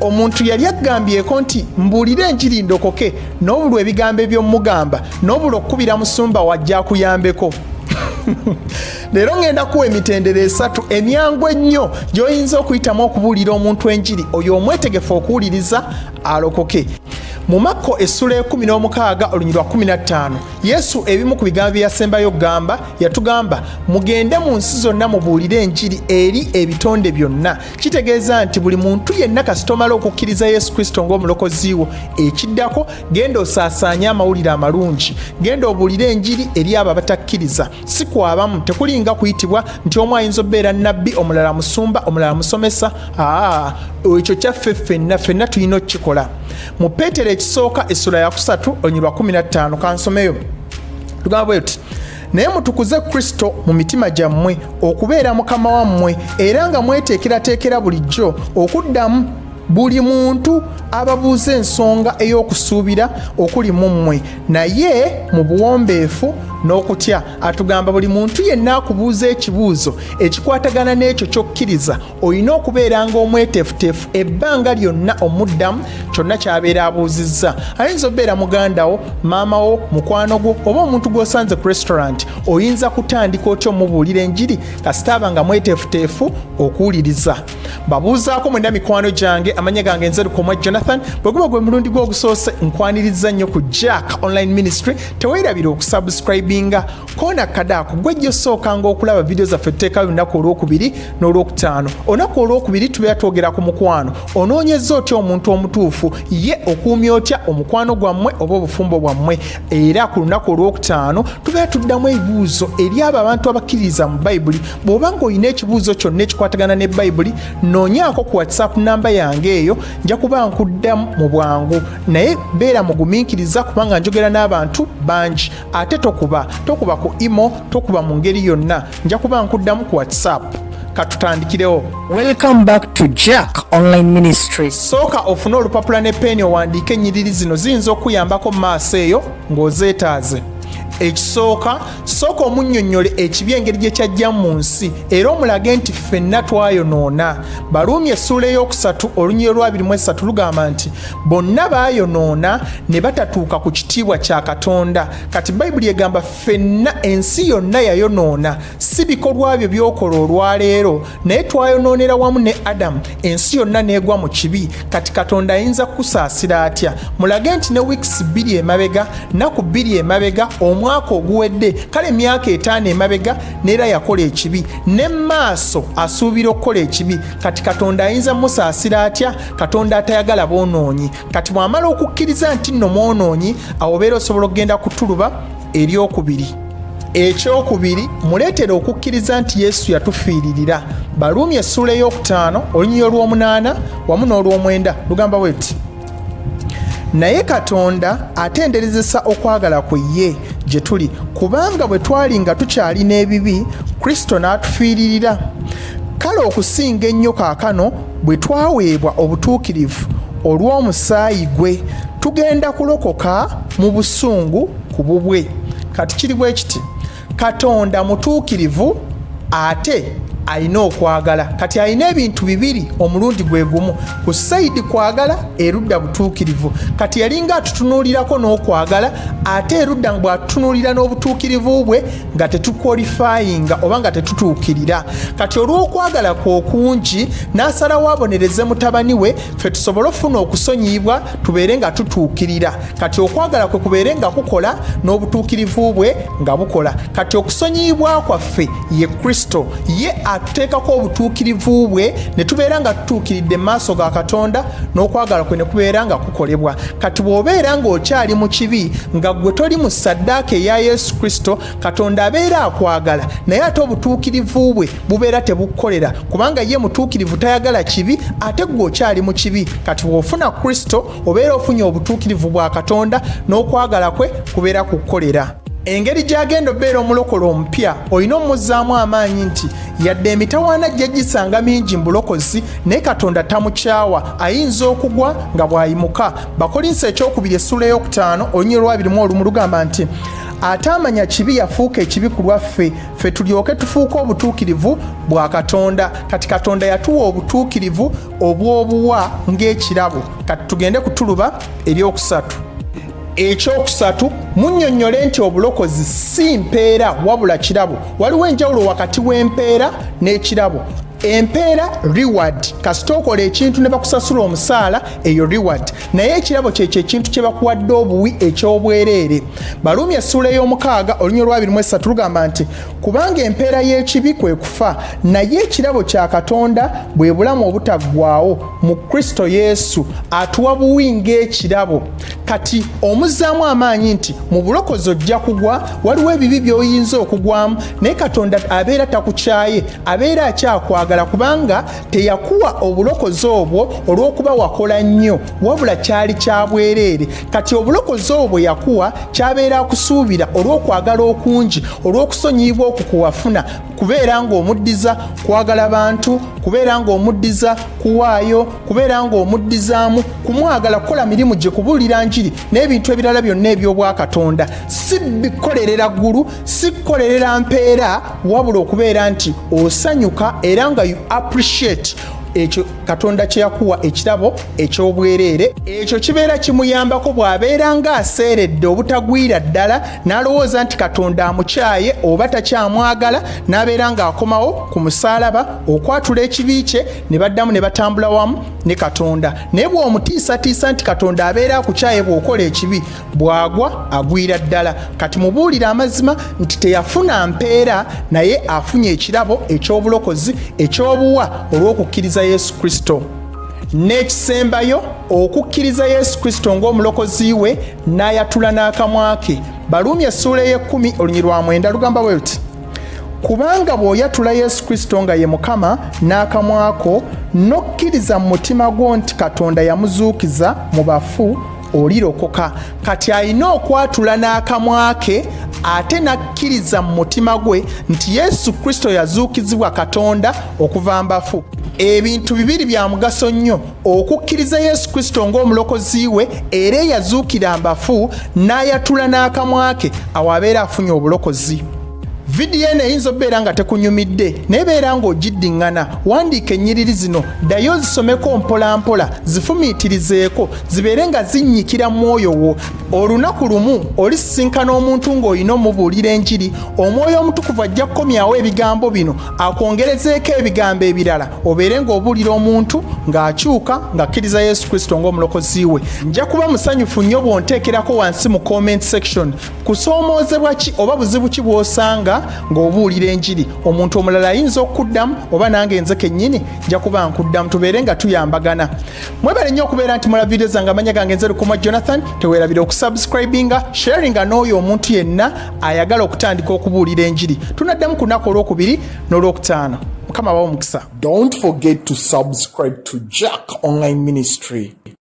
Omuntu yali agambyeko nti mbuulire enjiri ndokoke, n'obulwa ebigambo eby'omugamba, n'obulwa okukubira musumba wajja akuyambeko. Leero ŋŋenda kuwa emitendera esatu emyangu ennyo gy'oyinza okuyitamu okubuulira omuntu enjiri oyo omwetegefu okuwuliriza alokoke. Mu Makko essula 16 olunyiriri lwa 15, Yesu ebimu ku bigambo bye yasembayo okugamba, yatugamba, mugende mu nsi zonna mubuulire enjiri eri ebitonde byonna. Kitegeeza nti buli muntu yenna kasita omala okukkiriza Yesu Kristo ng'omulokozi wo, ekiddako genda osaasaanye amawulire amalungi, genda obuulire enjiri eri abo abatakkiriza. Si kwabamu, tekulinga kuyitibwa nti omu ayinza okubeera nnabbi, omulala musumba, omulala musomesa. Aa, ekyo kyaffe ffenna, ffenna tulina okukikola. Mu Peetero ekisooka essula ya 3 olunyiriri lwa 15, kansomeyo, tugamba bwe tuti: naye mutukuze Kristo mu mitima gyammwe okubeera Mukama wammwe, era nga mweteekerateekera bulijjo okuddamu buli muntu ababuuza ensonga ey'okusuubira okuli mu mmwe, naye mu buwombeefu n'okutya. Atugamba buli muntu yenna akubuuza ekibuuzo ekikwatagana n'ekyo ky'okkiriza, olina okubeeranga omweteefuteefu ebbanga lyonna omuddamu kyonna ky'abeera abuuzizza. Ayinza okubeera muganda wo, maama wo, mukwano gwo, oba omuntu gw'osanze ku restaurant. Oyinza kutandika otya omubuulira enjiri kasita aba nga mweteefuteefu okuwuliriza? Babuuzaako mwenna mikwano gyange, amanya gange nze Lukomwa Jonathan. Bwe guba gwe mulundi gwe ogusoose, nkwaniriza nnyo ku Jack Online Ministry. Teweerabira okusubscribinga koona kadaako gwe jjo osookanga okulaba vidiyo zaffe. Tuteekayo olunaku olwokubiri n'olwokutaano. Olunaku olwokubiri tubeera twogera ku mukwano. Onoonyeza otya omuntu omutuufu? Ye okuumya otya omukwano gwammwe oba obufumbo bwammwe? Era ku lunaku olwokutaano tubeera tuddamu ebibuuzo eri abo abantu abakkiririza mu Bayibuli. Bw'oba ng'olina ekibuuzo kyonna ekikwatagana ne Bayibuli, noonyaako ku WhatsApp namba yange eyo, nja kuba nkuddamu mu bwangu. Naye beera mugumiikiriza kubanga njogera n'abantu bangi. Ate tokuba ku imo, tokuba mu ngeri yonna, nja kuba nkuddamu ku WhatsApp. Katutandikirewo. Welcome back to Jack Online Ministries. Sooka ofune olupapula ne peeni owandiike ennyiriri zino, ziyinza okuyambako mu maaso eyo ng'ozeetaaze. Ekisooka, sooka omunnyonnyole ekibi engeri gye kyajja mu nsi, era omulage nti ffenna twayonoona. Baruumi essuula 3 olunyiriri lwa 23 lugamba nti bonna baayonoona ne batatuuka ku kitiibwa kya Katonda. Kati Bayibuli egamba ffenna, ensi yonna yayonoona. Si bikolwa byo by'okola olwaleero, naye twayonoonera wamu ne Adamu, ensi yonna n'egwa mu kibi. Kati Katonda ayinza kukusaasira atya? Mulage nti ne wiikisi 2 emabega, nnaku 2 emabega, omwaka oguwedde, kale emyaka 5 emabega, neera yakola ekibi, ne maaso asuubira okukola ekibi. Kati Katonda ayinza musaasira atya, Katonda atayagala boonoonyi? Kati bw'amala okukkiriza nti nno mwonoonyi, awo obeera osobola okugenda ku ttuluba eryokubiri. Ekyokubiri, muleetera okukkiriza nti Yesu yatufiiririra. Baruumi essuula 5 olunyiriri olw'omunaana wamu n'olw'omwenda lugamba bwe luti: naye Katonda atenderezesa okwagala kwe ye gye tuli, kubanga bwe twali nga tukyalina ebibi, Kristo n'atufiiririra. Kale okusinga ennyo kaakano bwe twaweebwa obutuukirivu olw'omusaayi gwe, tugenda kulokoka mu busungu ku bubwe. Kati kiri bwe kiti, Katonda mutuukirivu ate alina okwagala. Kati alina ebintu bibiri omulundi gwe gumu, ku sayidi kwagala, erudda butuukirivu. Kati yalinga atutunuulirako n'okwagala, ate erudda bw'atutunuulira n'obutuukirivu bwe nga tetukwalifayinga oba nga tetutuukirira. Kati olw'okwagala kwe okungi n'asalawo abonereze mutabani we, ffe tusobole okufuna okusonyiyibwa, tubeere nga tutuukirira. Kati okwagala kwe kubeere nga kukola n'obutuukirivu bwe nga bukola. Kati okusonyiyibwa kwaffe ye Kristo, ye atuteekako obutuukirivu bwe ne tubeera nga tutuukiridde mu maaso ga Katonda, n'okwagala kwe ne kubeera nga kukolebwa. Kati bw'obeera ng'okyali mu kibi, nga ggwe toli mu ssaddaaka eya Yesu Kristo, Katonda abeera akwagala, naye ate obutuukirivu bwe bubeera tebukukolera, kubanga ye mutuukirivu, tayagala kibi, ate ggwe okyali mu kibi. Kati bw'ofuna Kristo, obeera ofunye obutuukirivu bwa Katonda n'okwagala kwe kubeera kukukolera. Engeri gy'agenda obeera omulokole omupya, olina omuzzaamu amaanyi nti yadde emitawaana ajja gisanga mingi mu bulokozi, naye Katonda tamukyawa, ayinza okugwa nga bw'ayimuka. Bakolinso ekyokubiri essula eyokutaano olunyiriri lwa 21 lugamba nti ataamanya kibi yafuuka ekibi ku lwaffe, ffe tulyoke tufuuke obutuukirivu bwa Katonda. Kati Katonda yatuwa obutuukirivu obw'obuwa ng'ekirabo. Kati tugende ku tuluba eryokusatu. Ekyokusatu, munnyonnyole nti obulokozi si mpeera wabula kirabo. Waliwo enjawulo wakati w'empeera n'ekirabo. Empeera, reward, kasita okola ekintu ne bakusasula omusaala, eyo reward. Naye ekirabo kyekyo ekintu kye bakuwadde obuwi, eky'obwereere. Baluumi essuula ey'omukaaga olunyiriri lwa 23 lugamba nti kubanga empeera y'ekibi kwe kufa, naye ekirabo kya Katonda bwe bulamu obutaggwaawo mu Kristo Yesu atuwa buwi ng'ekirabo. Kati omuzzaamu amaanyi nti mu bulokozi ojja kugwa, waliwo ebibi by'oyinza okugwamu, naye Katonda abeera takukyaye, abeera akyakwagala, kubanga teyakuwa obulokozi obwo olw'okuba wakola nnyo, wabula kyali kya bwereere. Kati obulokozi obwo bwe yakuwa, kyabeera akusuubira olw'okwagala okungi, olw'okusonyiyibwa okwo kwe wafuna, kubeera ng'omuddiza kwagala bantu, kubeera ng'omuddiza kuwaayo, kubeera ng'omuddizaamu kumwagala, kukola mirimu gye, kubuulira njiri n'ebintu ebirala byonna eby'obwakatonda. Si bikolerera ggulu, si kukolerera mpeera, wabula okubeera nti osanyuka era nga you appreciate ekyo Katonda kye yakuwa, ekirabo eky'obwereere. Ekyo kibeera kimuyambako bw'abeera ng'aseeredde obutagwira ddala n'alowooza nti Katonda amukyaye oba takyamwagala, n'abeera ng'akomawo ku musaalaba okwatula ekibi kye, ne baddamu ne batambula wamu ne Katonda. Naye bw'omutiisatiisa nti Katonda abeera akukyaye bw'okola ekibi, bw'agwa agwira ddala. Kati mubuulire amazima nti teyafuna mpeera, naye afunye ekirabo eky'obulokozi eky'obuwa olw'okukkiriza Yesu Kristo. N'ekisembayo, okukkiriza Yesu Kristo ng'omulokozi we n'ayatula n'akamwa ke. Baluumi essuula ey'ekkumi olunyiriri lwa 9 lugamba bwe luti: kubanga bw'oyatula Yesu Kristo nga ye Mukama n'akamwa ko, n'okkiriza mu mutima gwo nti Katonda yamuzuukiza mu bafu, olirokoka. Kati alina okwatula n'akamwa ke ate n'akkiriza mu mutima gwe nti Yesu Kristo yazuukizibwa Katonda okuva mu bafu. Ebintu bibiri bya mugaso nnyo: okukkiriza Yesu Kristo ng'omulokozi we era eyazuukira mu bafu, n'ayatula n'akamwa ke, awo abeera afunye obulokozi. Vidiyo eno eyinza okubeera nga tekunyumidde, naye beera ng'ogiddiŋŋana. Wandiika ennyiriri zino, ddayo ozisomeko mpolampola, zifumiitirizeeko, zibeere nga zinnyikira mwoyo wo. Olunaku lumu olisisinkana omuntu ng'olina omubuulira enjiri, Omwoyo Omutukuvu ajja kukomyawo ebigambo bino akwongerezeeko ebigambo ebirala, obeere ng'obuulira omuntu ng'akyuka ng'akkiriza Yesu Kristo ng'omulokozi we. Nja kuba musanyufu nnyo bw'onteekerako wansi mu comment section kusoomoozebwa ki oba buzibu ki bw'osanga ng'obuulira enjiri. Omuntu omulala ayinza okukuddamu, oba nange nze kennyini nja kuba nkuddamu, tubeere nga tuyambagana. Mwebale nnyo okubeera nti mulaba vidiyo zange. Amanya gange nze Lukomwa Jonathan. Teweerabira okusubscribinga, sharinga n'oyo omuntu yenna ayagala okutandika okubuulira enjiri. Tunaddamu ku lunaku olwokubiri n'olwokutaano. Mukama bawo omukisa. Don't forget to subscribe to Jack Online Ministry.